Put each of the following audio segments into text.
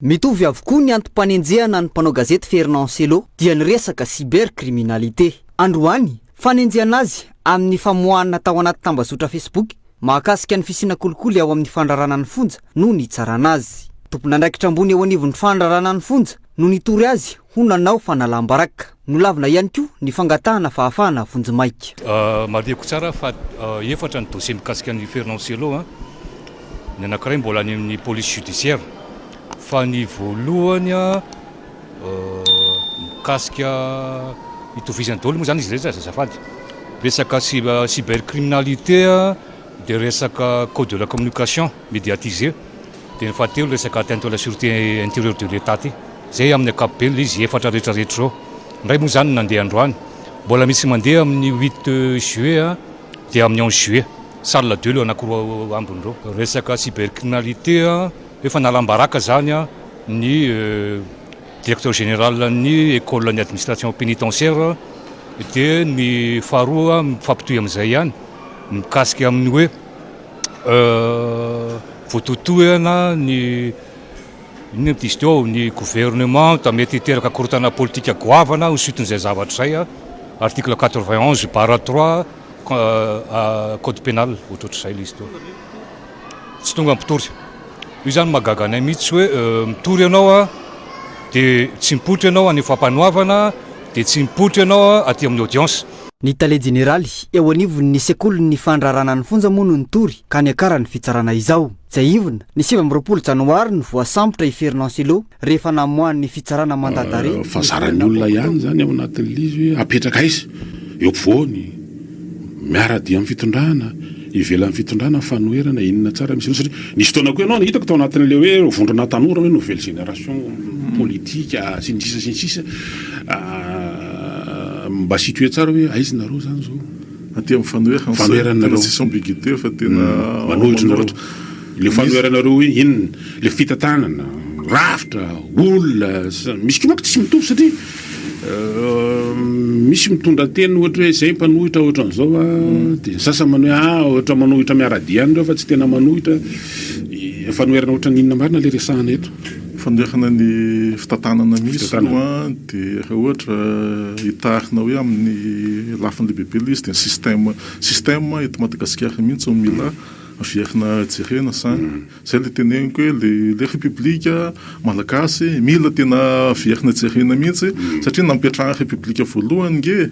Mitovy avokoa ny antom-panenjehana ny mpanao gazety Fernand Cello dia ny resaka cybercriminalité. Androany, fanenjehana azy amin'ny famoahana tao anaty tambazotra Facebook mahakasika ny fisiana kolikoly ao amin'ny fandrarana ny fonja no nitsarana azy. Tompon'andraikitra ambony eo anivon'ny fandrarana ny fonja no nitory azy ho nanao fanalam-baraka. Nolavina ihany koa ny fangatahana fahafahana vonjimaika. Marihiko tsara fa efatra ny dossier mikasika an'i Fernand Cello. Ny anankiray mbola any amin'ny police judiciaire fa ny voalohany mikasika itovizany daholo moa zany izy rehetra azafady. Resaka cybercriminalité dia resaka code de la communication médiatisé dia ny fahatelo resaka atteinte à la sûreté intérieure de l'Etat ty. Zay amin'ny ankapobeny ilay izy efatra rehetra rehetra ireo. Indray moa zany nandeha androany. Mbola misy mandeha amin'ny huit juillet dia amin'ny onze juillet. Salle deux ireo anakiroa ambiny ireo. Resaka cybercriminalité hoe fanalam-baraka zany ny directeur général ny école ny administration pénitentiaire dia ny faharoa mifampitohy amin'izay ihany mikasika amin'ny hoe voatotohana ny inona moa izy teo ny gouvernement mety hiteraka korontana politika goavana ho suite-n'izay zavatra izay article 91 barre 3 code pénal ohatrohatr'izay ilay izy teo. Tsy tonga mpitory. Io zany mahagaga anay mihitsy hoe mitory ianao a dia tsy mipoitra ianao any fampanoavana dia tsy mipoitra ianao aty amin'ny audience. Ny tale jeneraly eo anivon'ny sekolin'ny fandraharahana ny fonja moa no nitory ka niakaran'ny fitsarana izao. Tsiahivina, ny 29 janoary no voasambotra i Fernand Cello rehefa namoahan'ny fitsarana mandat d'arrêt ny Fa zaran'ny volana olona ihany oktobra. izany ao anatin'ilay izy hoe apetraka aiza? Eo ampovoany, miara-dia amin'ny fitondrana, ivelan'ny fitondrana, fanoherana, inona tsara misy an'io satria nisy fotoana koa ianao hitako tao anatin'ilay hoe vondrona tanora hoe nouvelle génération politique sy ny sisa sy ny sisa, mba situer tsara hoe aiza nareo izany izao? Aty amin'ny fanoherana, Fanoherana tena nareo. tsisy ambiguïté fa tena Manohitra nareo. manohitra. Le fanoheranareo hoe inona? Le fitantanana, rafitra, olona, misy koa manko tsy mitovy satria misy mitondra teny ohatra hoe zay mpanohitra ohatran'izao a, de ny sasany manao hoe ah ohatra manohitra miara-dia ihany reo fa tsy tena manohitra, fanoherana ohatran'ny inona marina le resahana eto? Fanoherana ny fitantanana misy Fitantanana. aloha dia raha ohatra hitarina hoe amin'ny lafiny lehibebe ilay izy dia ny système, système eto Madagasikara mihitsy no mila averina jerena zany. Zay ilay teneniko hoe le le république malagasy mila tena averina jerena mihitsy satria nampiatrahana république voalohany nge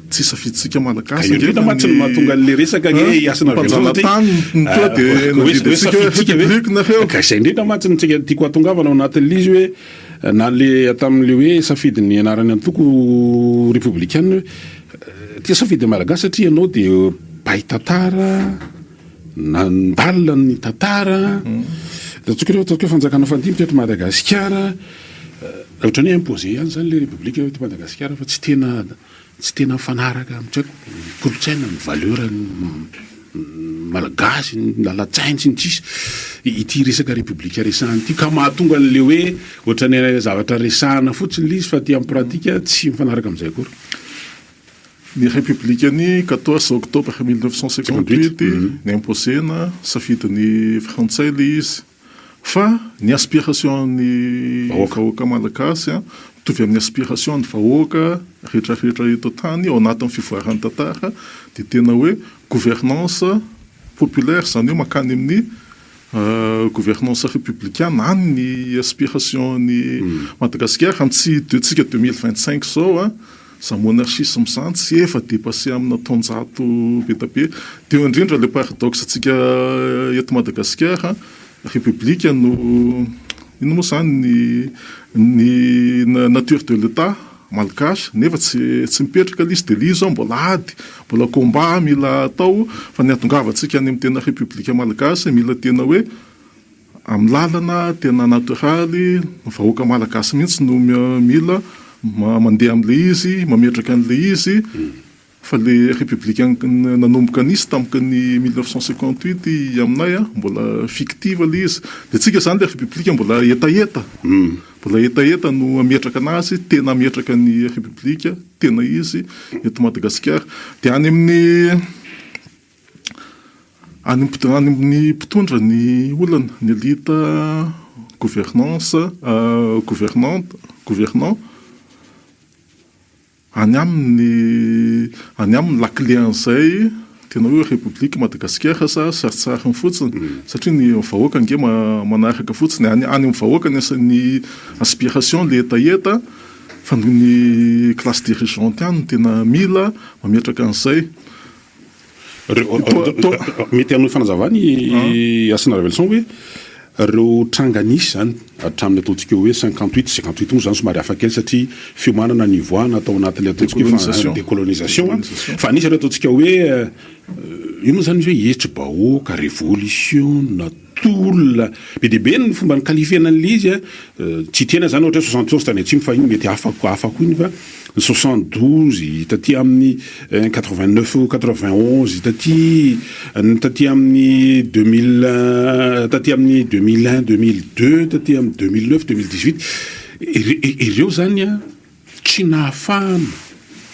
tsy safidintsika malagasy Ka io nge indrindra fa mantsy no ny mahatonga an'le resaka nge hiasina avy eo satria mpanjanatany no tonga dia hoe nandidy hoe antsika hoe safidintsika ve? république nareo. Ka izay indrindra mantsy no tsika tiako hatongavana ao anatin'ilay izy hoe na le tamin'le hoe safidin'ny anaran'ny antoko repoblikana hoe tia safidy malagasy satria ianao dia mpahay tantara, Nandalina ny tantara, ataontsika hoe ataontsika hoe fanjakana fandimby teto Madagasikara, ohatran'ny hoe imposé ihany izany ilay république eto Madagasikara fa tsy tena tsy tena mifanaraka amin'ny tsy haiko ny kolontsaina, ny valeur malagasy, ny lalan-tsaina sy ny sisa ity resaka république resahana ity ka mahatonga an'ilay hoe ohatran'ny zavatra resahana fotsiny ilay izy fa aty amin'ny pratique tsy mifanaraka amin'izay akory. Ny Repoblikan'ny 14 octobre 1958 ni-imposer-na safidin'ny frantsay ilay izy fa ny aspiration-n'ny vahoaka malagasy mitovy amin'ny aspiration-n'ny vahoaka rehetrarehetra eto an-tany ao anatin'ny fivoaran'ny tantara dia tena hoe gouvernance populaire izany hoe mankany amin'ny gouvernance républicaine any ny aspiration-n'i Madagasikara amin'ity tsika 2025 izao an. Za monarchisme zany tsy efa depasser amina taonjato be da be. Dia eo indrindra le paradoxe tsika eto Madagasikara, république no inona moa zany ny ny nature de l'Etat malgache nefa tsy tsy mipetraka le izy de le izy zao mbola ady, mbola combat mila atao fa ny hahatongavantsika any amin'ny tena république malagasy mila tena hoe Amin'ny lalana tena natoraly, ny vahoaka malagasy mihitsy no mila mandeha amin'ilay izy, mametraka an'ilay izy, fa ilay république nanomboka nisy tamin'ny 1958 aminay mbola fictive ilay izy. Dia antsika izany ilay république mbola hetaheta, mbola hetaheta no hametraka an'azy, tena hametraka ny république tena izy eto Madagasikara. Dia any amin'ny. Any amin'ny mpitondra ny olana, ny elite gouvernance, gouvernante, gouvernant, Any aminy any aminy lakile an'izay tena hoe République Madagasikara sa sarintsariny fotsiny satria ny vahoaka ange manaraka fotsiny any any amin'ny vahoaka ny ny aspiration le hetaheta fa ny classe dirigeante ihany no tena mila mametraka an'izay. Mety hanohy fanazavana i Hasina Ravelison hoe ireo tranga nisy izany hatramin'ny ataontsika hoe 58, 58 moa izany somary hafa kely satria fiomanana nivoahana tao anatin'ilay ataontsika hoe décolonisation fa nisy ireo ataontsika hoe io moa izany misy hoe hetsi-bahoaka, révolution, tolona, be dia be ny fomba ni-qualifier-na an'ilay izy a, tsy tena zany ohatra hoe 71 tany atsimo fa iny mety hafa hafa koa iny fa ny 72 taty amin'ny 89 91 taty ny taty amin'ny 2000 taty amin'ny 2001 2002 taty amin'ny 2009 2018 ireo zany a tsy nahafahana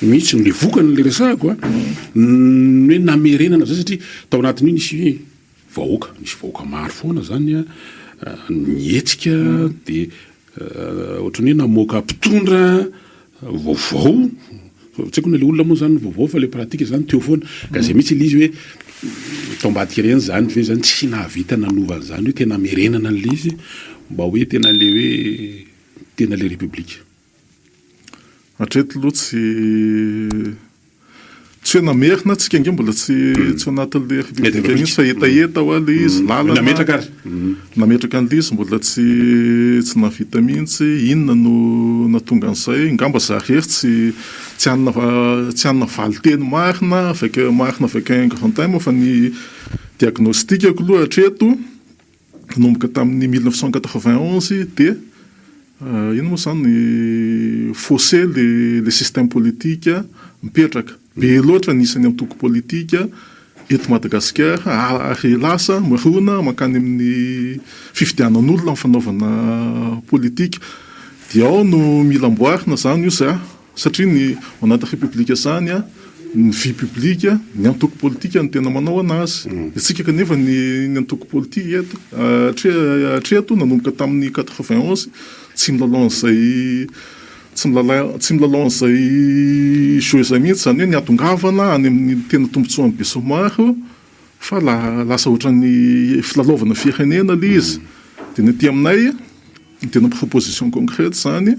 mihitsy ny le vokany le resahako a ny hoe namerenana zay satria tao anatin'io nisy hoe Vahoaka, nisy vahoaka maro foana zany nihetsika de ohatran'ny hoe namoaka mpitondra vaovao, tsy haiko na le olona moa zany vaovao fa le pratique zany teo foana, ka zay mihitsy le izy hoe tao ambadika ireny zany ve zany tsy nahavita nanova an'izany hoe tena hamerenana an'le izy mba hoe tena le hoe tena le république. Hatreto aloha tsy tsy hoe namerina tsika ange mbola tsy tsy ao anatin'ilay république mihitsy fa hetaheta hoa ilay izy, lalana Nametraka ary. Nametraka an'ilay izy mbola tsy tsy nahavita mihitsy, inona no nahatonga an'izay, angamba za irery tsy tsy hanana tsy hanana valinteny marina avec marina avec un grand M fa ny diagnostic-ko aloha hatreto nanomboka tamin'ny 1991 dia inona moa izany faussé le le système politique mipetraka. Be loatra ny isan'ny antoko politika eto Madagasikara ary lasa mirona mankany amin'ny fifidianan'olona ny fanaovana politika. Dia ao no mila amboarina izany io za. Satria ny ao anaty république zany an, ny vie publique, ny antoko politika no tena manao anazy. Isika kanefa ny ny antoko politika eto hatreto nanomboka tamin'ny 91 tsy milalao an'izay tsy milalao tsy milalao an'izay jeu izay mihitsy, izany hoe ny hatongavana any amin'ny tena tombotsoan'ny besinimaro fa lasa ohatran'ny filalaovana firenena ilay izy. Dia ny aty aminay ny tena proposition concrète izany,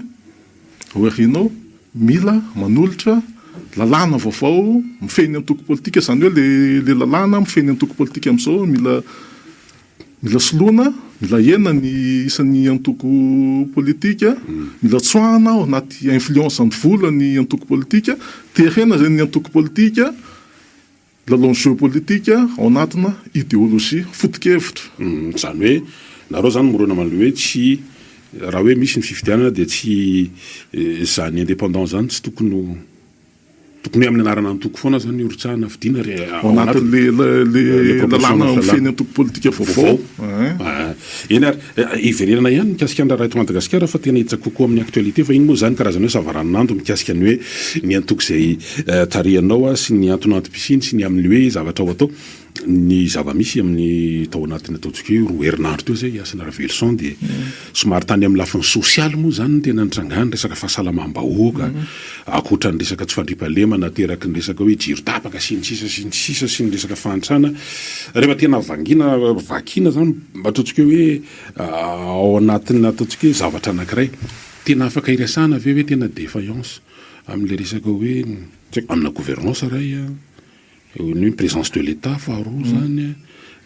Aorianao, mila manolotra lalàna vaovao mifehy ny antoko politika, izany hoe le lalàna mifehy ny antoko politika amin'izao mila mila soloina, mila ahena ny isan'ny antoko politika, mila tsoahana ao anaty influence ny vola ny antoko politika, terena izay ny antoko politika Lalao ny jeu politika ao anatina ideologie foto-kevitra. Izany hoe nareo zany mirona manle hoe tsy raha hoe misy ny fifidianana dia tsy izany indépendant zany tsy tokony ho tokony hoe amin'ny anarana antoko foana zany hirotsahana fidiana ry Ao anatin'le le lalàna mifehy ny antoko politika vaovao. Eny ary, hiverenana ihany mikasika ny raharaha eto Madagasikara fa tena hiditra kokoa amin'ny actualité fa iny moa izany karazana hoe savaranonando mikasika ny hoe ny antoko izay tarihanao sy ny antonantom-pisiany sy ny amin'ny hoe zavatra ho atao. Ny zava-misy amin'ny tao anatin'ny ataontsika hoe roa herinandro teo izay i Hasina Raveloson dia somary tany amin'ny lafiny sosialy moa izany no tena nitrangany resaka fahasalamam-bahoaka ankoatra ny resaka tsy fandriampahalemana ateraky ny resaka hoe jiro tapaka sy ny sisa sy ny sisa sy ny resaka fahantrana. Rehefa tena vangiana, vakiana izany mba ataontsika hoe ao anatin'ny ataontsika hoe zavatra anankiray, tena afaka iresahana ve hoe tena défaillance amin'ilay resaka hoe tsy haiko amina gouvernance iray ny hoe présence de l'Etat faharoa izany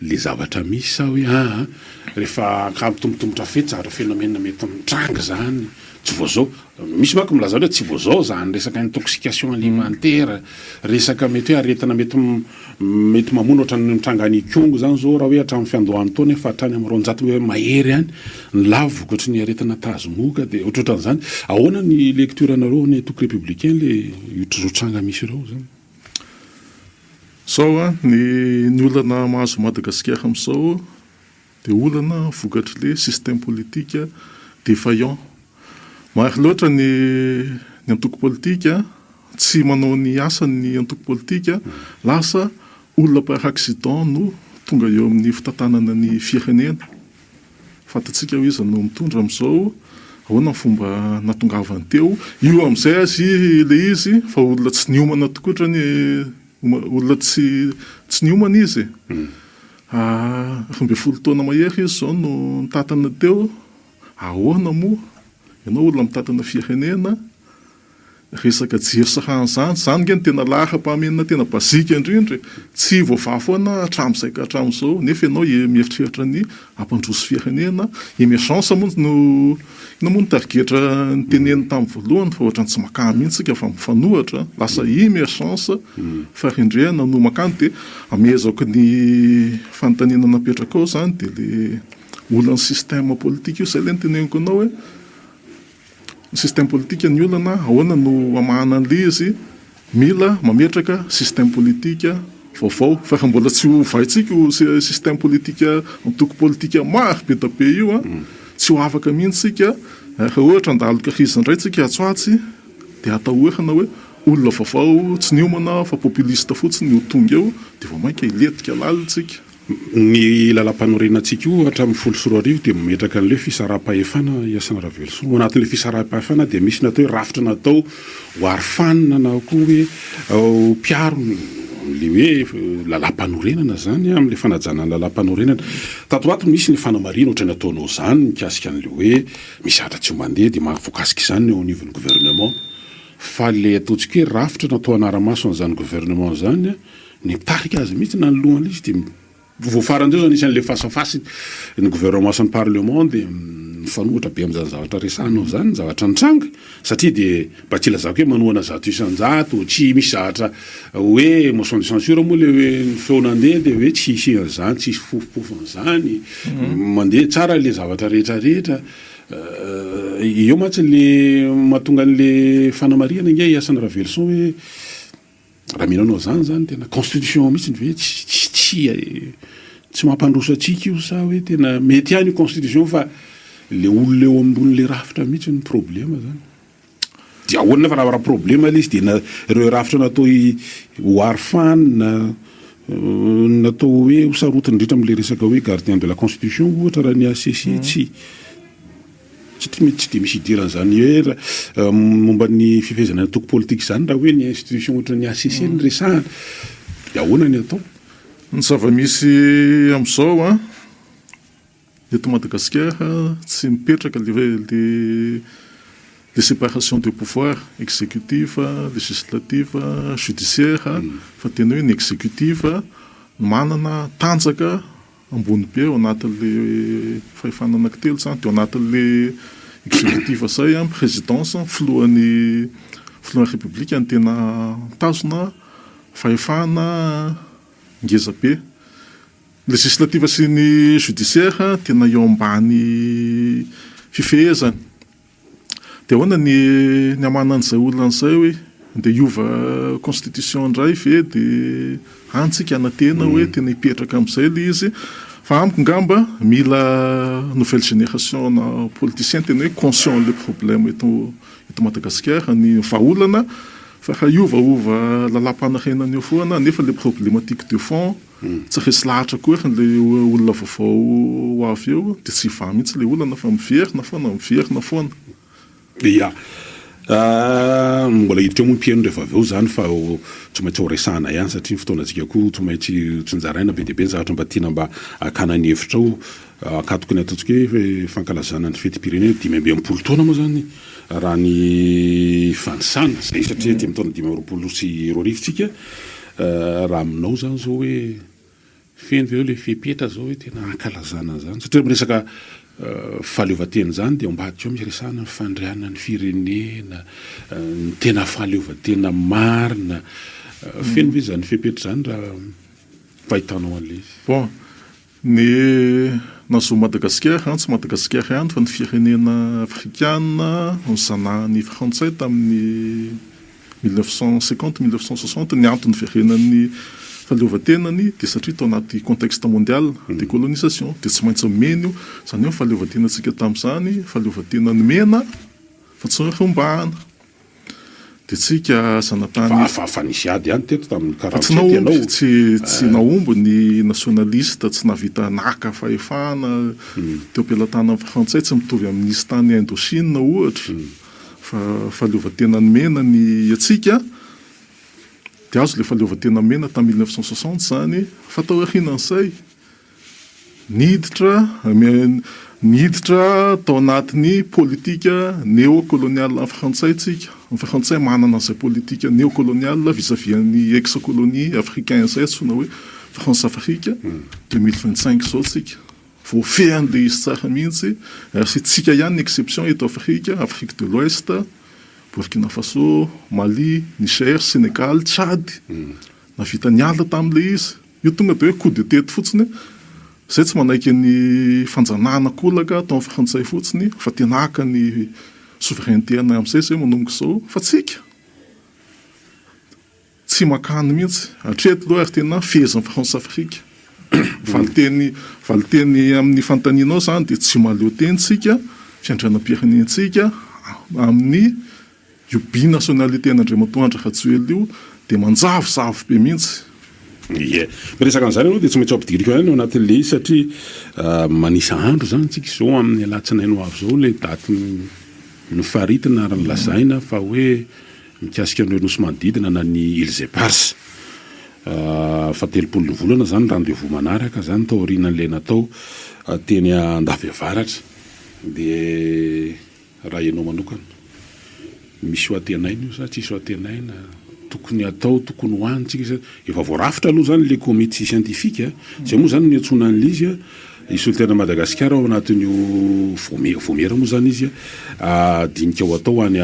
le zavatra misy sa hoe aa rehefa ankampitombotombotra fetsy zavatra phénomène mety mitranga izany, tsy vao zao, misy manko milaza hoe tsy vao zao zany resaka intoxication alimentaire, resaka mety hoe aretina mety mety mamono ohatran'ny mitranga any Ikongo zany zao raha hoe hatramin'ny fiandohan'ny taona efa hatrany amin'ny 200 mahery any ny lavo vokatry ny aretina tazomoka dia ohatrohatran'izany. Ahoana ny lecture nareo ny antoko républicain le io tranga misy ireo zany? Zao an, ny ny olana mahazo Madagasikara amin'izao dia olana vokatr'le système politique défaillant. Maro loatra ny ny antoko politika, tsy manao ny asany ny antoko politika, lasa olona par accident no tonga eo amin'ny fitantanana ny firenena. Fantatsika hoe iza no mitondra amin'izao, ahoana ny fomba nahatongavany teo. Io amin'izay aza ilay izy fa olona tsy niomana tokoa ohatrany olona tsy tsy niomana izy e. 12 taona mahery izy izao no nitantana teo, ahoana moa ianao olona mitantana firenena Resaka jiro sy rano izany, izany nge no tena laharam-pahamehana tena basique indrindra e! Tsy voavaha foana hatramin'izay ka hatramin'izao, nefa ianao mieritreritra ny hampandroso firenena, emergence moa no inona moa no tarigetra noteneniny tamin'ny voalohany fa ohatran'ny tsy makany mihitsy isika fa mifanohitra, lasa emergence fahendrena no makany dia amehezako ny fanontaniana napetrakao izany dia le olan'ny système politique io, izay ilay noteneniko anao hoe. Ny système politique ny olana, ahoana no hamahana an'ilay izy? Mila mametraka système politique vaovao, fa raha mbola tsy ovaintsika io système politique antoko politika maro be dia be io an, tsy ho afaka mihitsy isika, raha ohatra handalo crise indray tsika atsy ho atsy dia atahorana hoe olona vaovao tsy niomana fa populiste fotsiny no tonga eo dia vao mainka hilentika lalina tsika. Ny lalàmpanorenantsika io hatramin'ny 2010 dia mametraka an'ilay hoe fisaraham-pahefana Iasana Raveloson. Ao anatin'ilay fisaraham-pahefana dia misy ny atao hoe rafitra natao ho arofanina na koa hoe ho mpiaro ilay hoe lalàmpanorenana izany amin'ilay fanajana ny lalàmpanorenana. Tato ho ato misy ny fanamarihana ohatran'ny ataonao izany mikasika an'ilay hoe misy zavatra tsy mandeha dia mahavoakasika izany ny eo anivon'ny gouvernement. Fa ilay ataontsika hoe rafitra natao hanara-maso an'izany gouvernement izany Ny mpitarika azy mihitsy na ny lohan'ilay izy dia vao farany teo izao nisy an'ilay face à face ny gouvernement sy ny parlement dia mifanohitra be amin'izany zavatra resahanao izany ny zavatra nitranga satria dia mba tsy ilazako hoe manohana 100%, tsy misy zavatra hoe motion de censure moa ilay hoe ny feo nandeha dia hoe tsy hisy an'izany, tsy hisy fofompofona izany, mandeha tsara ilay zavatra rehetra rehetra. Eo mantsy ilay mahatonga an'ilay fanamarihana ange i Hasina Raveloson hoe Raha mino anao zany zany tena constitution mihitsy ve tsy tsy tsy tsy mampandroso antsika io sa hoe tena mety ihany io constitution fa le olona eo ambon'le rafitra mihitsy no problema zany. Dia ahoana nefa raha raha problema le izy dia na ireo rafitra natao ho arofanina natao hoe ho sarotiny indrindra am'le resaka hoe gardien de la constitution ohatra raha ny HCC tsy Satria mety tsy dia misy idiran'izany hoe momba ny fifehezana ny antoko politika izany raha hoe ny institution ohatran'ny HCC no resahana. Dia ahoana ny atao? Ny zava-misy amin'izao an, eto Madagasikara tsy mipetraka le le séparation de pouvoir, exécutif, législatif, judiciaire, fa tena hoe ny exécutif no manana tanjaka ambony be ao anatin'le fahefana anankitelo zany, de ao anatin'le executif zay an, présidence, filohan'ny filohan'ny république no tena mitazona fahefana ngeza be, législative sy ny judiciaire tena eo ambany fifehezany. Dia ahoana ny ny hamahana an'izay olana izay hoe andeha hiova constitution indray ve dia any tsika hanantena hoe tena hipetraka amin'izay ilay izy fa amiko ngamba mila nouvelle génération na politicien tena hoe conscient an'ilay problème eto eto Madagasikara ny vahaolana fa raha hiovaova lalàmpanorenana eo foana nefa ilay problématique de fond Tsy resy lahatra akory ilay olona vaovao ho avy eo dia tsy hivaha mihitsy ilay olana fa miverina foana, miverina foana. Ia. Mbola hiditra eo moa ny mpihaino rehefa avy eo izany fa tsy maintsy ho resahana ihany satria ny fotoanantsika koa tsy maintsy tsinjaraina be dia be ny zavatra mba tiana mba hakana ny hevitra ao. Ankatoky ny ataontsika hoe fankalazana ny fetim-pirenena 65 taona moa izany raha ny fanisana izay satria aty amin'ny taona 2025 tsika. Raha aminao izany izao hoe feno ve eo ilay fepetra izao hoe tena hankalazana an'izany satria miresaka fahaleovantena izany dia ao ambadika ao misy resahana ny fandrianan'ny firenena, ny tena fahaleovantena marina. Feno ve izany fepetra izany raha fahitanao an'ilay izy? Bon, Ny nahazoan'i Madagasikara, tsy Madagasikara ihany fa ny firenena afrikana nozanahan'ny frantsay tamin'ny 1950, 1960, ny antony niverenan'ny fahaleovantenany dia satria tao anaty contexte mondial, décolonisation, dia tsy maintsy nomena io, izany hoe ny fahaleovantenantsika tamin'izany, fahaleovantena nomena fa tsy norombahana. Dia tsika zanatany. Fa fa nisy ady ihany teto tamin'ny Fa tsy 47 ianao. nahomby, tsy tsy nahomby ny nationaliste, tsy nahavita naka fahefana teo am-pelatanan'ny frantsay, tsy mitovy amin'ny nisy tany Indochine ohatra, fa fahaleovantena nomena ny antsika, dia azo ilay fahaleovantena nomena tamin'ny 1960 izany, fa tao aorianan'izay, Niditra niditra tao anatin'ny politika néo-coloniale frantsay tsika. Ny frantsay manana an'izay politika néo-coloniale vis-à-vis an'ny ex-colonie africain izay antsoina hoe France Afrique 2025 izao tsika. Voafehy an'ilay izy tsara mihitsy ary tsika ihany ny exception eto Afrika, Afrique de l'Ouest, Burkina Faso, Mali, Niger, Sénégal, Tchad. Nahavita niala tamin'ilay izy. Io tonga dia hoe coup de tete fotsiny, zay tsy manaiky ny fanjanahana kolaka ataon'ny frantsay fotsiny fa tena haka ny souveraineté anay amin'izay zay manomboka izao fa tsika tsy makany mihitsy hatreto aloha ary tena fehezin'ny France Afrique. Valinteny valinteny amin'ny fanontanianao zany dia tsy mahaleo teny tsika, fiandrianam-pirenentsika amin'ny Io binationalité an'Andriamatoa Andry Rajoelina io dia manjavozavo be mihitsy. Ie. Miresaka an'izany aloha dia tsy maintsy ho ampidiriko ihany ao anatin'ilay izy satria manisa andro izany tsika izao amin'ny alatsinainy ho avy izao ilay daty nofaritina ary nolazaina fa hoe mikasika an'ireo nosy manodidina na ny Îles Éparses. Fahatelopolo ny volana izany rendez-vous manaraka izany taorianan'ilay natao teny Andafiavaratra. Dia. Raha ianao manokana, misy ho antenaina io sa tsisy ho antenaina? Tokony hatao, tokony ho any tsika sa? Efa voarafitra aloha izany ilay komity siantifika, izay moa izany no niantsoana an'ilay izy, hisolo tena an'i Madagasikara ao anatin'io vaomiera, vaomiera moa izany izy, dinika ho atao any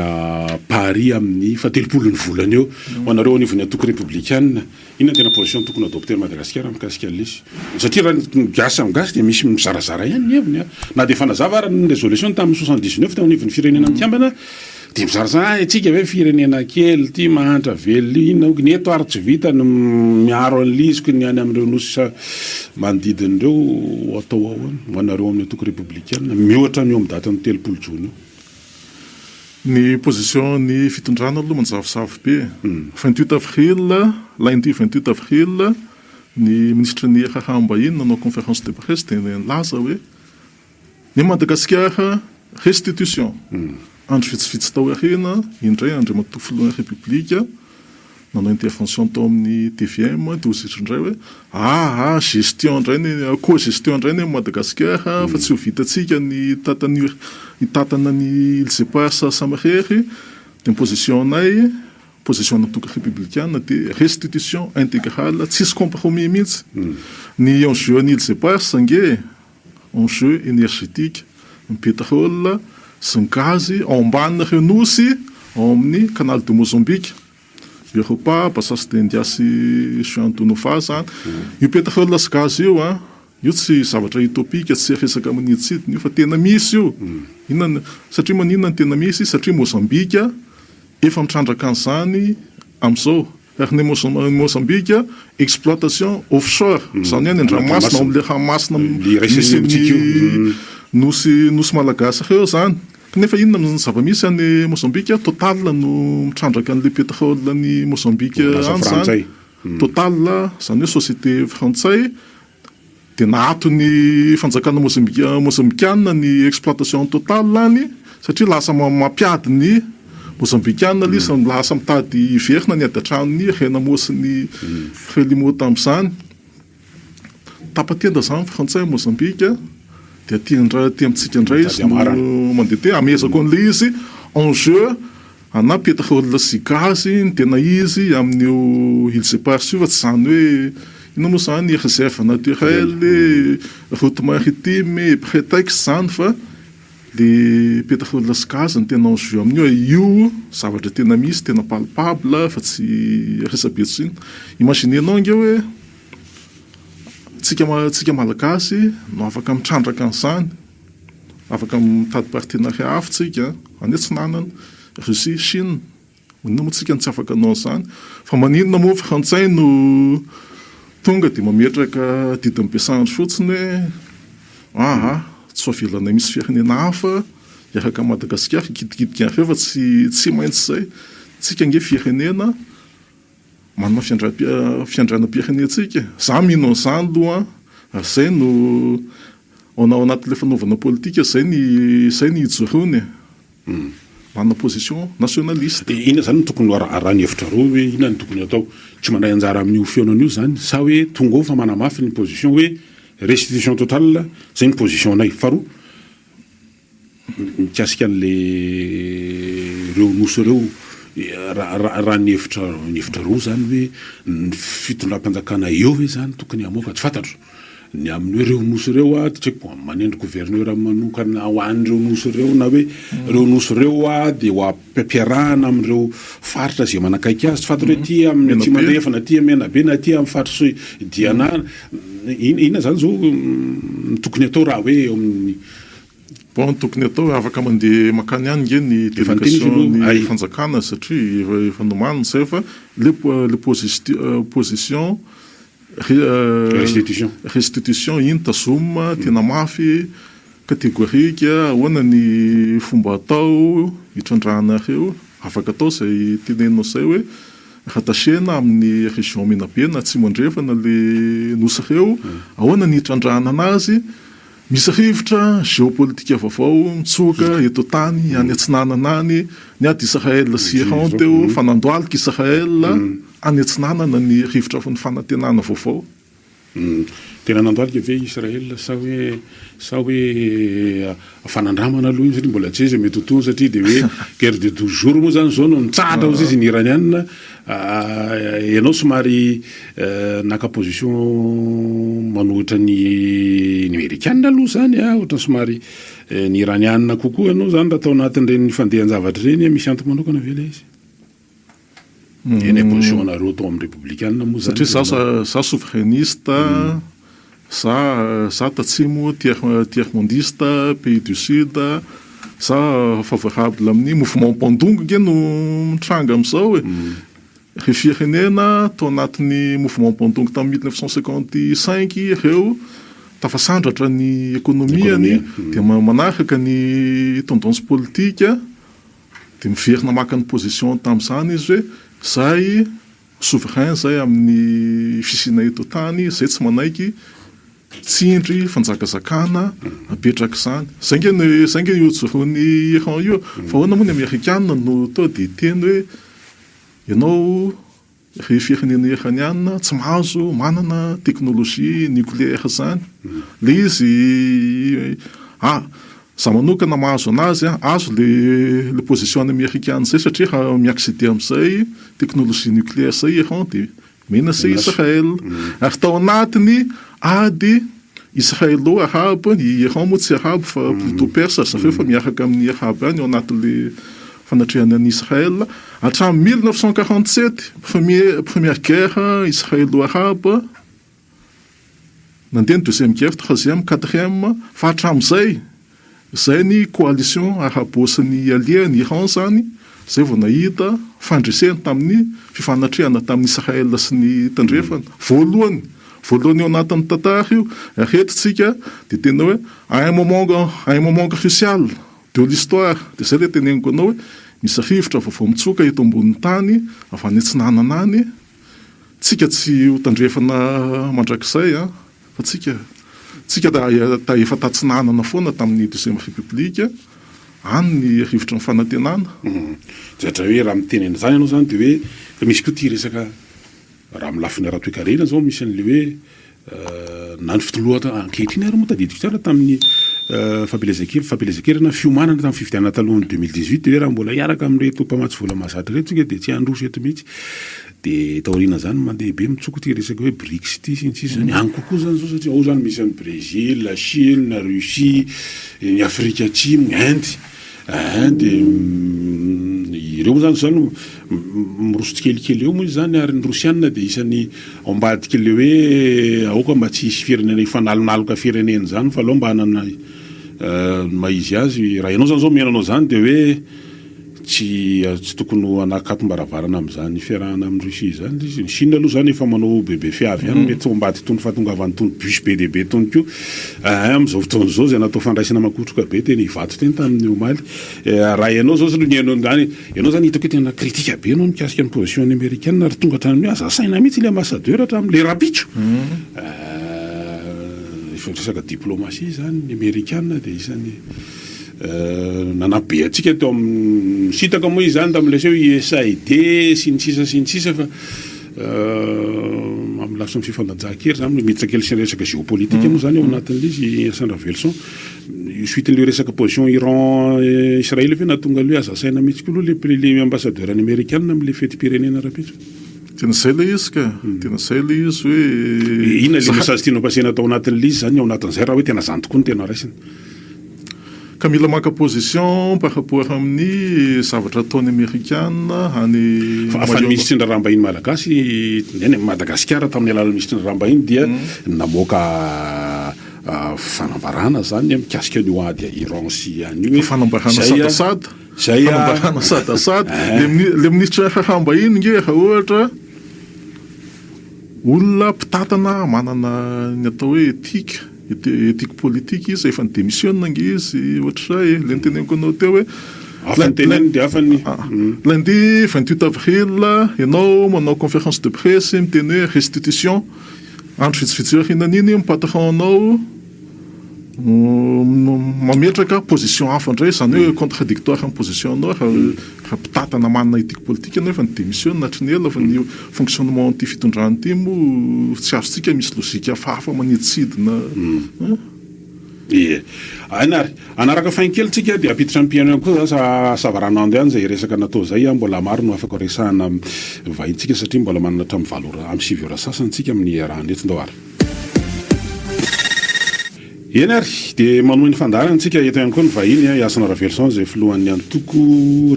Paris amin'ny fahatelopolon'ny volana eo. Ho anareo anivon'ny antoko repoblikana. Inona no tena position tokony adopter Madagasikara mikasika an'ilay izy? Satria raha ny gasy samy gasy dia misy mizarazara ihany ny heviny a! Na dia efa nazava ary ny resolution tamin'ny 79 teo anivon'ny firenena mikambana dia mizarazara, ah isika ve firenena kely ity mahantra velona io inona hoky ny eto ary tsy vita ny miaro an'ilay izy ko ny any amin'ireo nosy manodidina ireo ho atao ahoana ho anareo amin'ny antoko repoblikana mihoatra an'io amin'ny datin'ny 30 jona io? Ny position ny fitondrana aloha manjavozavo be. 28 avril, lundi 28 avril, ny minisitry ny raharaham-bahiny nanao conférence de presse dia nilaza hoe ny Madagasikara restitution. Andro vitsivitsy tao aoriana indray Andriamatoa Filohan'ny Repoblika nanao intervention tao amin'ny tvm dia hoy izy indray hoe aa gestion indray ny co-gestion indray ny Madagasikara fa tsy ho vitantsika ny hitantan'io hitantana ny Îles Éparses samirery dia ny position-nay position-n'ny antoko repoblikana dia restitution intégrale tsisy compromis mihitsy ny enjeu an'ny Îles Éparses ange enjeu énergétique ny pétrole sy ny gazy ao ambanin'ireo nosy ao amin'ny canal de Mozambique, Europa, Bassas de India sy Juan de Nova zany. Io pétrole sy gaz io an, io tsy zavatra utopique, tsy resaka manidintsidina io fa tena misy io. Inona, satria maninona no tena misy? Satria Mozambique efa mitrandraka an'izany amin'izao. Ary ny Mozambique, exploitation offshore, izany hoe any an-dranomasina, ao amin'ilay ranomasina misy ny nosy nosy malagasy ireo izany. Kanefa inona no zava-misy any Mozambique? Total no mitrandraka an'ilay pétrole any Mozambique any izany. Total, izany hoe société frantsay. Dia naato ny fanjakana mozambikana ny exploitation total any satria lasa mampiady ny mozambikana ilay izy, lasa mitady hiverina ny ady an-tranon'ny Renamo sy ny Frelimo tamin'izany. Tapa-tenda izany ny frantsay any Mozambika dia aty indray aty amintsika indray izy no mandeha aty, amehezako an'ilay izy enjeu Ana pétrole sy gaz ny tena izy amin'io îles éparses io fa tsy izany hoe inona moa izany réserve naturelle, route maritime et prétexte izany fa le pétrole sy gaz no tena en jeu amin'io e, io zavatra tena misy tena palpable fa tsy resabe tsy inona. Imaginez-nao ange hoe tsika tsika malagasy no afaka mitrandraka an'izany. Afaka mitady partenariat hafa tsika any atsinanana, Russie, Chine, maninona moa tsika no tsy afaka hanao an'izany? Fa maninona moa frantsay no tonga dia mametraka didin'ny besandry fotsiny hoe aa tsy ho avelanay misy firenena hafa hiaraka amin'i Madagasikara hikidikidiky an'ireo fa tsy tsy maintsy izay. Tsika ange firenena manana fiandrianam-pirenentsika e. Za mino an'izany aloha an, ary zay no ao anatin'ilay fanaovana politika, zay ny zay ny ijoroana e. Manana position nationaliste. Inona izany no tokony ho raha ny hevitrareo hoe inona no tokony hatao? Tsy mandray anjara amin'io fihaonana io izany sa hoe tonga ao fa manamafy ny position hoe restitution totale izay ny position-nay. Faharoa, mikasika an'le ireo nosy ireo, raha ny hevitra ny hevitrareo izany hoe ny fitondram-panjakana eo ve izany tokony hamoaka, tsy fantatro. Ny amin'ny hoe ireo nosy ireo a, tsy haiko, manendry gouverneur manokana ho an'ireo nosy ireo na hoe ireo nosy ireo a dia ho ampiarahana amin'ireo faritra izay manakaiky azy, tsy fantatro hoe aty amin'ny Atsimo Andrefana, aty amin'ny Menabe na aty amin'ny faritry Diana, inona izany izao no tokony atao raha hoe eo amin'ny. Bon, ny tokony atao, afaka mandeha mankany ihany nge ny délégation ny fanjakana satria efa nomanina izay fa le position Restitution. Restitution, iny tazomina, tena mafy, catégorique, ahoana ny fomba atao hitrandrahana ireo, afaka atao izay teneninao izay hoe rattachena amin'ny région Menabe na Atsimo Andrefana le nosy ireo, ahoana ny hitrandrahana anazy, misy rivotra géopolitique vaovao mitsoka eto an-tany any atsinanana any, ny ady Israël sy Iran teo fa nandohalika Israël, Any atsinanana ny rivotra ny fanantenana vaovao. Tena nandohalika ve i Israel sa hoe sa hoe fanandramana aloha iny satria mbola tsy hay izay mety ho tohiny satria dia hoe guerre de 12 jours moa zany izao no nitsahatra hozy izy ny Iraniana ianao somary naka position manohitra ny ny Amerikana aloha zany a ohatran'ny somary ny Iraniana kokoa ianao zany raha tao anatin'ireny fandehan-javatra ireny misy antony manokana ve ilay izy? Eny position nareo tao amin'ny Repoblikana moa zany. Satria za za souverainiste, za za tatsimo tiers tiers mondiste, pays du sud, za favorable amin'ny mouvement Bandung nge no mitranga amin'izao e. Ry firenena tao anatin'ny mouvement Bandung tamin'ny 1955 ireo tafasandratra ny ekonomiany dia manaraka ny tendance politique. Dia miverina maka ny position tamin'izany izy hoe zay souverain zay amin'ny fisiana eto an-tany, zay tsy manaiky tsindry fanjakazakana apetraka izany. Zay nge ny zay nge io ijoroan'i Iran io. Fa ahoana moa ny amerikana no toa dia hiteny hoe ianao Ry firenena iraniana tsy mahazo manana technologie nucléaire zany. Le izy ah za manokana mahazo anazy an, azo le le position any amerikana zay satria raha mi-acceder amizay technologie nucléaire zay Iran de menacer Israël. Ary tao anatiny ady Israelo arabo, i Iran moa tsy arabo fa plutôt perse ry zareo fa miaraka amin'ny arabo ihany ao anatin'le fanatrehana an'i Israël hatramin'ny 1947, premier première guerre israelo-arabe, nandeha ny deuxième guerre, troisième, quatrième, fa hatramin'izay, izay ny coalition arabo sy ny alliés ny Iran izany, izay vao nahita fandresena tamin'ny fifanatrehana tamin'i Israël sy ny tandrefana. Voalohany, voalohany ao anatin'ny tantara io, ary eto tsika dia tena hoe à un moment, à un moment crucial de l'histoire, dia izay ilay teneniko anao hoe misy rivotra vaovao mitsoka eto ambonin'ny tany avy any atsinanana any, tsika tsy ho tandrefana mandrakizay an. Fa tsika, tsika da efa tatsinanana foana tamin'ny deuxième république, any ny rivotry ny fanantenana. Zatra hoe raha miteny an'izany ianao zany de hoe fa misy koa ity resaka raha amin'ny lafiny ara-toekarena zao misy an'le hoe na ny fitoloha ankehitriny ary moa tadidiko tsara tamin'ny fampielezan-kevitra, fampielezan-kevitra na fiomanana tamin'ny fifidianana talohan'ny 2018 de hoe raha mbola hiaraka amin'ireto mpamatsy vola mahazatra ireto tsika de tsy handroso eto mihitsy. Dia taorian'izany mandeha be mitsoko ity resaka hoe Brics ity sy ny sisa izany. Any kokoa izany izao satria ao izany misy an'i Brésil, Chine, Russie, ny Afrika Atsimo, Inde. Inde, ireo moa izany izany miroso tsikelikely eo moa izy izany ary ny Rosiana dia isan'ny ao ambadik'ilay hoe aoka mba tsy hisy firenena hifanalonaloka firenena izany fa aleo mba hanana ny maha izy azy. Raha ianao izany izao mihaino anao izany dia hoe. Tsy tsy tokony ho anakatom-baravarana amin'izany fiarahana amin'i Russie izany ilay izy. Ny Chine aloha izany efa manao bebe fiavy ihany, mety ho ambady itony fahatongavan'ny itony bus be dia be itony koa ein amin'izao fotoana izao izay natao fandraisana makotroka be teny Ivato teny tamin'ny omaly. Raha ianao izao aloha nihaino an'izany, ianao izany hitako hoe tena critique be ianao mikasika ny position ny Amerikana ary tonga hatramin'ny hoe aza asaina mihitsy ilay ambassadeur hatramin'ilay rahampitso. Efa resaka diplomatie izany, ny Amerikana dia isan'ny. Nanampy be antsika teo amin'ny nisintaka moa izy izany tamin'ilay seho USAID sy ny sisa sy ny sisa fa amin'ny lafiny fifandanjahan-kery izany miditra kely sy ny resaka géopolitique moa izany ao anatin'ilay izy i Hassan Raveloson. Io suite-n'ilay resaka position Iran Israël ve nahatonga an'ilay hoe aza asaina mihitsy koa aloha ilay ilay ambassadeur ny amerikana amin'ilay fetim-pirenena rahampitso? Tena izay ilay izy ka, tena izay ilay izy hoe. Inona ilay message tianao passer-na tao anatin'ilay izy izany ao anatin'izay raha hoe tena izany tokoa no tena raisina? Ka mila maka position par rapport amin'ny zavatra ataon'ny amerikana any Fa fa ny minisitry ny raharaham-bahiny malagasy eny Madagasikara tamin'ny alalan'ny minisitry ny raharaham-bahiny dia namoaka fanambarana zany mikasika an'io ady Iran sy any io hoe Fanambarana zay sadasada. zay Fanambarana sadasada. Le mini- le minisitry ny raharaham-bahiny nge raha ohatra olona mpitantana manana ny atao hoe éthique Ethique politique izy, efa ni-demissionne ange izy ohatr'izay e, ilay noteneniko anao teo hoe Hafa ny teneniny dia hafa ny. Lundi 28 avril ianao manao conférence de presse miteny hoe restitution, andro vitsivitsy aorianan'iny ny patron anao mametraka position hafa indray, izany hoe contradictoire amin'ny position anao raha mpitantana manana ethique politique ianao efa ni-demissionne hatry ny ela fa ny fonctionnement an'ity fitondrana ity moa tsy azontsika misy logique hafahafa manidintsidina an. Ie. Aina ary. Hanaraka fin kely tsika dia hampiditra ny mpihaino ihany koa za savaranando ihany izay resaka natao izay an, mbola maro no afaka resahana vahintsika satria mbola manana hatramin'ny valo ora amin'ny sivy ora sasany tsika amin'ny iarahana eto. Ndao ary. Eny ary, dia manohy ny fandaharana isika, eto ihany koa ny vahiny, i Hasina Raveloson izay filohan'ny antoko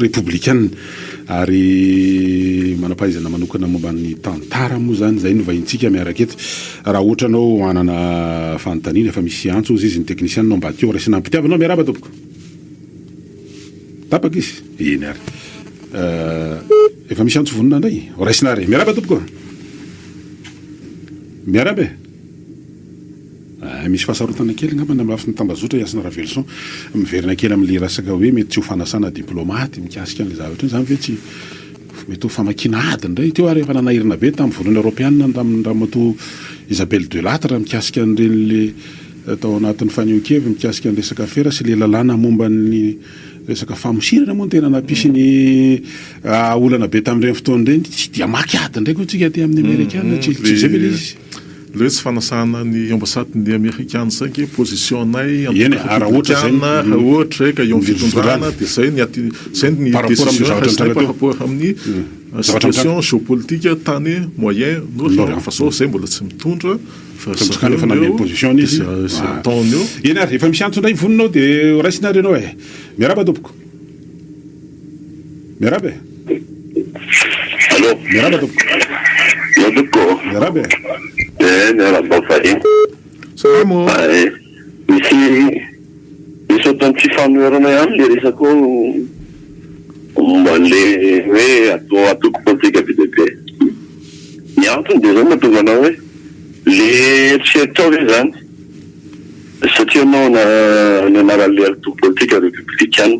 Repoblikana ary manam-pahaizana manokana momba ny tantara moa izany, izay no vahintsika miaraka eto. Raha ohatra anao hanana fanontaniana, efa misy antso hozy izy ny teknisianina ao ambadika ao, raisina am-pitiavana aho, miarahaba tompoko. Tapaka izy? Eny ary. Efa misy antso vonona indray? Raisina ary. Miarahaba tompoko. Miarahaba e. Misy fahasarotana kely angamba ny amin'ny lafiny tambazotra i Hasina Raveloson. Miverina kely amin'ilay resaka hoe mety tsy ho fanasana diplaomaty mikasika an'ilay zavatra iny izany ve tsy mety ho famakiana ady indray? Teo ary efa nanahirana be tamin'ny vondrona eoropeanina ny tamin'ny ramatoa Isabelle Delattre mikasika an'ireny ilay tao anatin'ny fanehoan-keviny mikasika ny resaka afera sy ilay lalàna momba ny resaka famosirana moa no tena nampisy ny olana be tamin'ireny fotoana ireny. Tsy dia mamaky ady indray koa isika aty amin'ny amerikana, tsy izay ve ilay izy? Ilay hoe tsy fanasana ny ambassade-n'ny amerikana izay ange position-nay Eny e, raha ohatra izay republikana, raha ohatra izay ka eo amin'ny fitondrana dia izay ny ati- izay ny Par rapport amin'io décision zavatra raisinay nitranga par teo. rapport amin'ny Zavatra situation nitranga. géopolitique tany Moyen Orient Orient. fa sao izay mbola tsy mitondra fa Fa mitokana zareo efa no nanome eo position dia izy. izay izay ataony eo. Eny ary, efa misy antso indray vonona ao dia raisina ary ianao e. Miarahaba tompoko. Miarahaba e. Allô. Miarahaba tompoko. Eo tompoko. Miarahaba e. Eh, miarahaba vahiny. Salama ô. Eh, misy misy ohatran'ny tsy fanoherana ihany le resaka ao momba an'le hoe atao antoko politika be dia be. Ny antony dia izao mahatonga anao hoe le eritreritrao ve izany satria ianao ny anaran'le antoko politika republikana.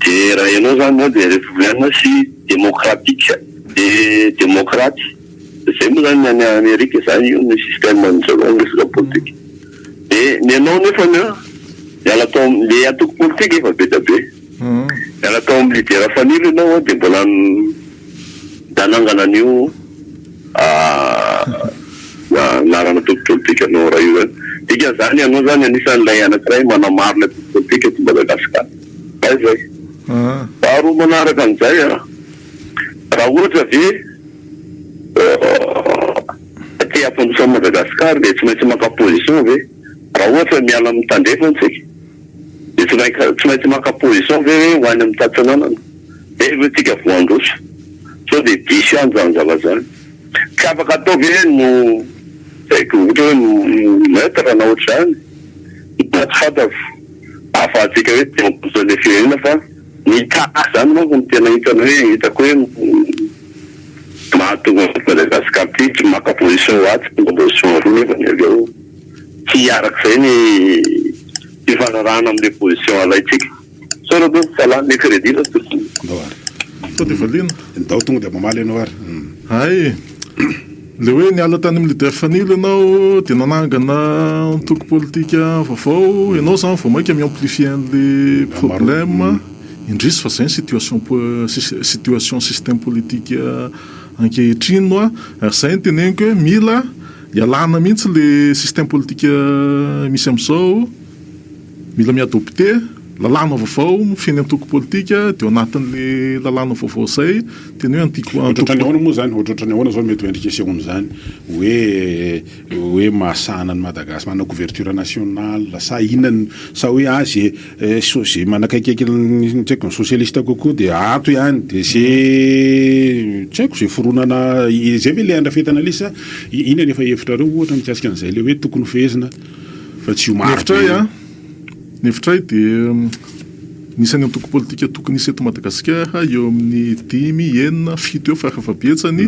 Dia raha ianao izany dia repobliana sy demokratika, dia demokraty. Izay moa izany ny any Amerika izany, io ny système an'izareo amin'ny resaka politika. Dia ny anao nefany an, niala tao amin'ilay antoko politika efa be dia be. Niala tao amin'ny leader Fanilo ianao an, dia mbola nanangana an'io anarana antoko politika anao iray io izany. Dikan'izany ianao izany anisan'ilay anankiray manamaro ilay antoko politika eto Madagasikara. Zay izay. Faharoa manaraka an'izay an, raha ohatra ve te hampandroso an'i Madagasikara dia tsy maintsy maka position ve? Raha ohatra miala amin'ny tandrefana isika dia tsy maintsy maka position ve hoe ho any amin'ny tatsinanana? Zay ve tsika vao handroso? Sao dia diso ihany zany zavatra zany? Tsy afaka atao ve no tsy haiko ohatra hoe neutre na ohatr'izany? Na tsy fantako ahafahantsika hoe te hampandroso an'ilay firenena fa ny cas. Zany manko no tena hitany hoe hitako hoe mahatonga an'i Madagascar ty tsy maka position atsy maka position aroa nefany avy eo tsy arak'izay ny fifanarahana amin'le position alaintsika. Misaotra tompoko fa lany le crédit fa tokony. Ndao ary. Sao dia valiana? Ndao tonga dia mamaly ianao ary. Hay! Le hoe niala tany amin'ny leader Fanilo ianao dia nanangana antoko politika vaovao, ianao zany vao mainka mi-amplifier an'le problème, indrisy fa zay ny situation situation système politique ankehitriny hoa, ary zay no teneniko hoe mila ialana mihitsy le système politique misy amin'izao. Mila mi-adopter lalàna vaovao mifehy ny antoko politika dia ao anatin'le lalàna vaovao izay teny hoe antiko antoko Ohatrohatran'ny ahoana moa izany? Ohatrohatran'ny ahoana izao mety ho endrika asehon'izany hoe hoe mahasahana an'i Madagasy manana couverture nationale sa inona no sa hoe ah ze so ze manakaikaiky ny tsy haiko ny socialiste kokoa dia ato ihany dia ze tsy haiko ze fironana izay ve le andrafetana ilay izy sa inona ny efa hevitrareo ohatra mikasika an'izay le hoe tokony ho fehezina Fa tsy ho maro be. Ny hevitray an, ny hevitray dia ny isan'ny antoko politika tokony hisy eto Madagasikara eo amin'ny dimy, enina, fito eo farafahabetsany,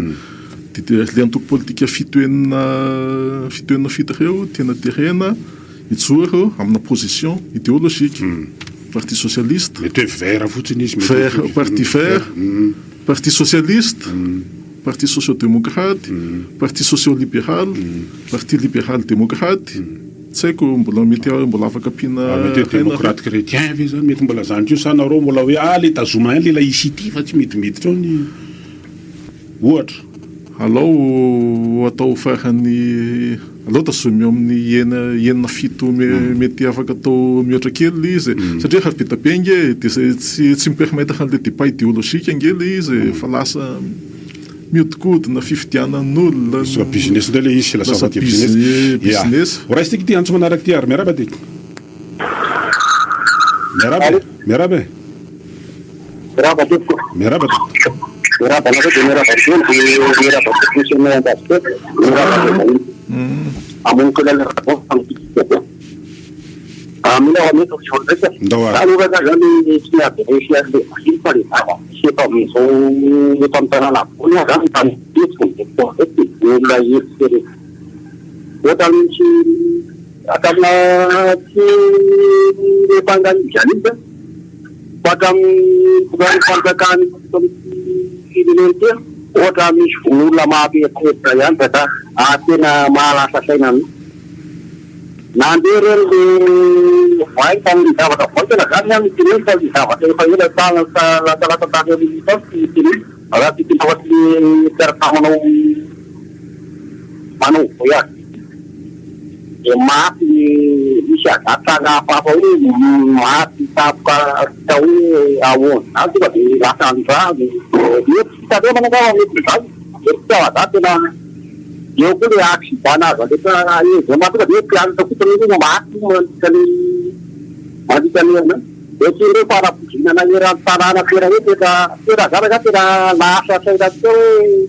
dia ilay antoko politika fito enina, fito enina fito ireo tena terena hijoro amina position idéologique, parti socialiste, Mety hoe vert fotsiny izy, mety vert, parti vert, parti socialiste, Parti socio-democrate, parti socio-liberal, parti liberal democrate, tsy haiko mbola mety mbola afaka ampiana Ary mety hoe démocrate chrétien ve zany mety mbola zany koa sa nareo mbola hoe ah le tazomina ihany le laïcité fa tsy midimiditra ao ny ohatra. Alao atao farany alao tazomy eo amin'ny enina enina fito mety afaka atao mihoatra kely le izy e, satria rehefa be dia be ange dia zay tsy tsy mi-permettre an'le débat idéologique ange le izy e, fa lasa mihodinkodina fifidianan'olona, Lasa business indray le izy, lasa lasa voatery business. Ya. business. Ho raisintsika ity antso manaraka ity ary miarahaba ty. Miarahaba e, miarahaba e. Miarahaba tompoko. Miarahaba tompoko. Miarahaba anareo dia miarahaba an'i Dolo dia miarahaba ny technicien ambadika eo. Miarahaba an'ireo vahiny. Hamono kely an'i Rabon tamin'ity didy ity. Mila ho an'eto ny olon-drehetra. Ndao ary. Za aloha rangahy zany tsy mi-adresser an'ilay vahiny fa le zava-misy eto amin'izao eto amin'ny tanàna ambony aho zany tany fihetsiko ny déporté dia olona eritreretina. Ohatran'ny tsy hatraminà tsy miampanga an'iza an'iza. Fa hatramin'ny nitondran'ny fanjakana eto amin'ity firenena ity, ohatra misy vono olona maha-eritreritra ihany fa da tena mahalasa saina mihitsy. Nandeha ireny le voay tamin'ny zavatra voay tena zany ihany ny teneno fa le zavatra efa ela lasalasa tany amin'ny licence ny teneno raha tsy tena ohatry le mpiaraka manao manao voyage. Dia maty misy tranga hafahafa hoe maty tampoka hita hoe ahoana izany tonga dia lasa an-drano. Mety tsy tandremana angamba mety izany, mety tsy ao an-drano tena eo koa ilay accident nahazo an'ilay eo zoma tonga dia mpianatra fotsiny io no maty mandritra ny mandritra ny herinandro. Dia tsy ireo fanapoizinana eran'ny tanàna tena hoe tena tena zany angaha tena lasa saina tokoa hoe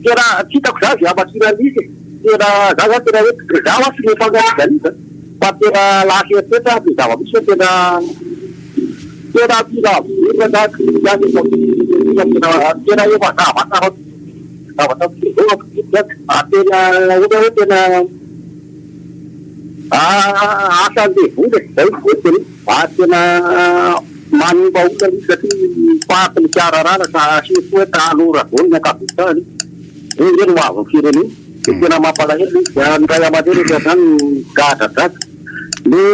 tena tsy hitako izany izay hamakiana an'izy e. Tena za zany tena hoe za hoa tsy mifankatia an'iza fa tena lasa eritreritra aho de zava-misy hoe tena tena mila miverina zany zany eto amin'ny firenena tena tena efa zavatra zavatra miseho zao ary tena ohatra hoe tena asan'ny devoly e, zay no voatery ary tena manimba olona mihitsy satria faty ny fiararana ka asio hoe tanora daholo ny ankabetsahany. Io nge no ho avin'ny firenena de tena mampalahelo le izy dia ny ray aman-dreny eto zany migadragadra. Le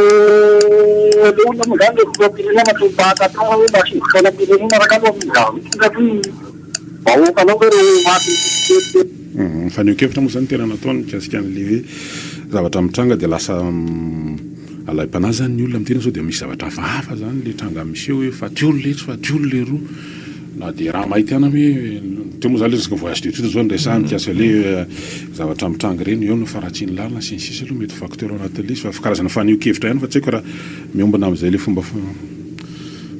le olona moa zany le filoham-pirenena tsy mipahaka hatrany hoe mba asivo sainam-pirenena raka aloha amin'ny zava-misy satria vahoakanao ve reo maty mitsitsitsitsy. Fanehoan-kevitra moa zany tena nataony mikasika an'le hoe zavatra mitranga dia lasa alaim-panahy zany ny olona miteny hoe sao dia misy zavatra hafahafa zany le tranga miseho hoe faty olona etsy faty olona eroa. Na dia raha mahita ihany aho hoe, teo moa zany le resaka voyage d'étude zao no resahana mikasika le zavatra mitranga ireny, eo ny faharatsian'ny lalana sy ny sisa aloha mety ho facteur ao anatin'ilay izy fa karazana fanehoan-kevitra ihany fa tsy haiko raha miombona amin'izay le fomba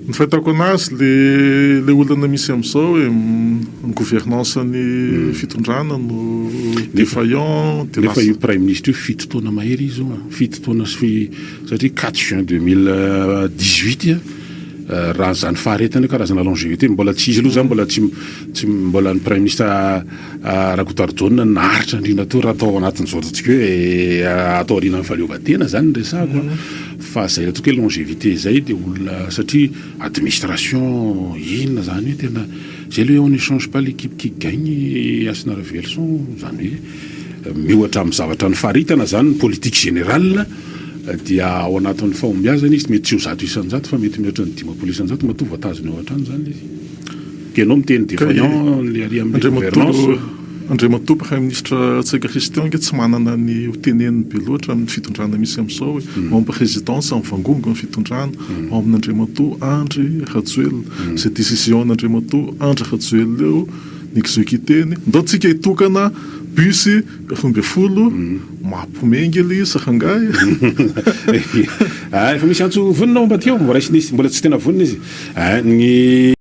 Ny fahitako anazy le le olana misy amin'izao e, ny gouvernance ny fitondrana no défaillant de Nefa io praiminisitra io fito taona mahery izy io an, fito taona sy satria quatre juin 2018. Raha izany faharetana io karazana longevité mbola tsy izy aloha izany mbola tsy tsy mbola ny praiminisitra Rakotoarijaona no naharitra indrindra teo raha tao anatin'izao ataontsika hoe atao aorianan'ny fahaleovantena izany no resahako a, fa izay ataoko hoe longevité izay dia olona satria administration inona izany hoe tena izay aloha hoe on ne change pas l'équipe qui gagne Hasina Raveloson izany hoe miohatra amin'ny zavatra nofaritana izany ny politique générale. Dia ao anatin'ny fahombiazana izy, mety tsy ho 100% fa mety mihoatra ny 50% matoa voatazona eo hatrany izany ilay izy. Dia ianao miteny défaillant ilay ary amin'ny gouvernance. Andriamatoa Praiminisitra Ntsay Christian ange tsy manana ny ho teneniny be loatra amin'ny fitondrana misy amin'izao e. Ao amin'ny présidence mivangongo ny fitondrana, ao amin'Andriamatoa Andry Rajoelina. Izay décision-n'Andriamatoa Andry Rajoelina eo ny exécuter-ny. Ndao tsika hitokana bus 12. Mampomengely izy rangahy a! Efa misy antso vonona ao ambadika ao, mbola raisina izy, mbola tsy tena vonona izy. Ny.